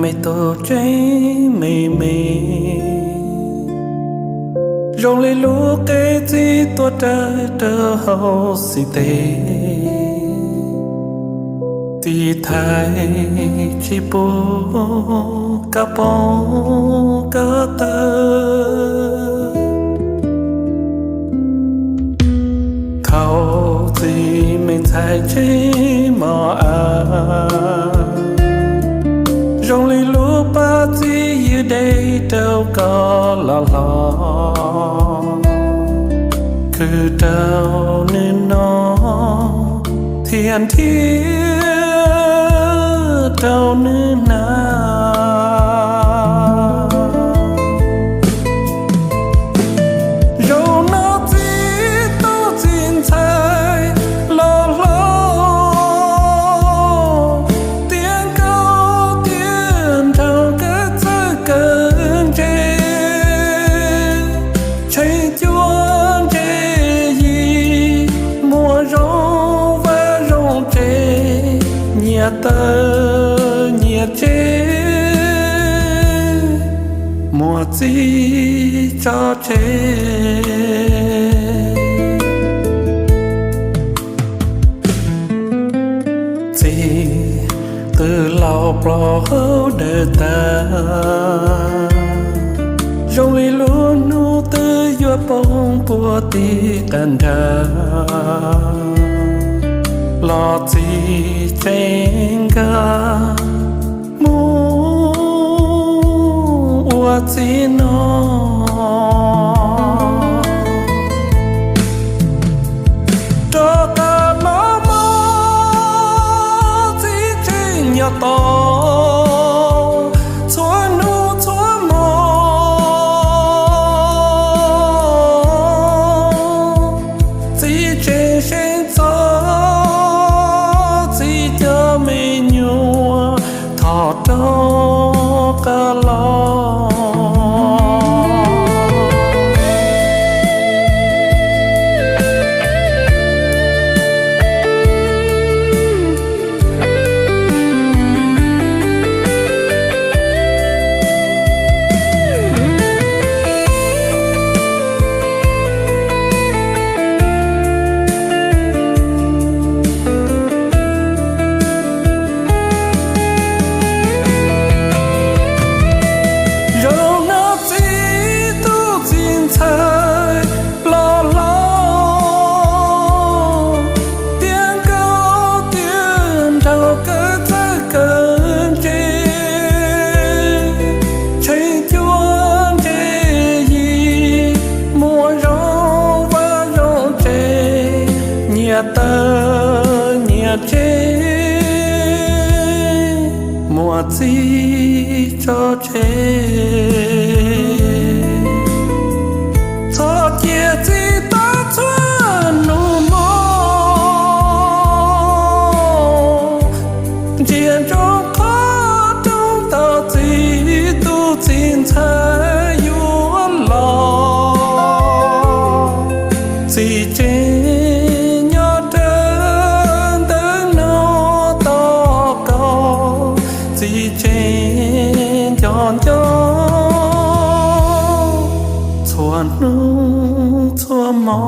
me tus tseeb me me, zoo li lub qe txib tuaj rawg rau hauv xib teg, tiv thaiv tsis pub koj poob koj tawg. Thaum txiv me ntxhais tsev mos a, zoo li lub paj txib ywg dej rau koj los hlob, khwv rau nws noj thiab nrhiav rau nws hnav. Zaum no txiv tub txiv ntxhais los hlob, tiav nkauj tiav nraug kawm txawj kawm ntse, tshee cuab ntse yig, muaj zoo vaj zoo tsev, nyias taw nyias tsev, muaj txiv tso tseg. Txiv twb laus plaub hau daws tag, zoo li lub hnub twb yuav poob puag tim qab nrag, los txiv tseem nkag mus ua txiv no. Rov qab los mus txiv tseem nyob tos txhua hnub txhua hmo. Txiv tseem seev txog txiv cov me nyuam thov rov qab los. Zaum no txiv tub txiv ntxhais los hlob, tiav nkauj tiav nraug kawm txawj kawm ntse, tshee cuab ntse yig, muaj zoo vaj zoo tsev, nyias taw nyias tsev, muaj txiv tso tseg. Txhob cia txiv tawm txhua hnub hmo, ntsia ntsoov qhov rooj tau txiv tub txiv ntxhais yuav los. Txiv tseem nyob rawv ntawm no tos koj, txiv tseem nco nco txhua hnub txhua hmo.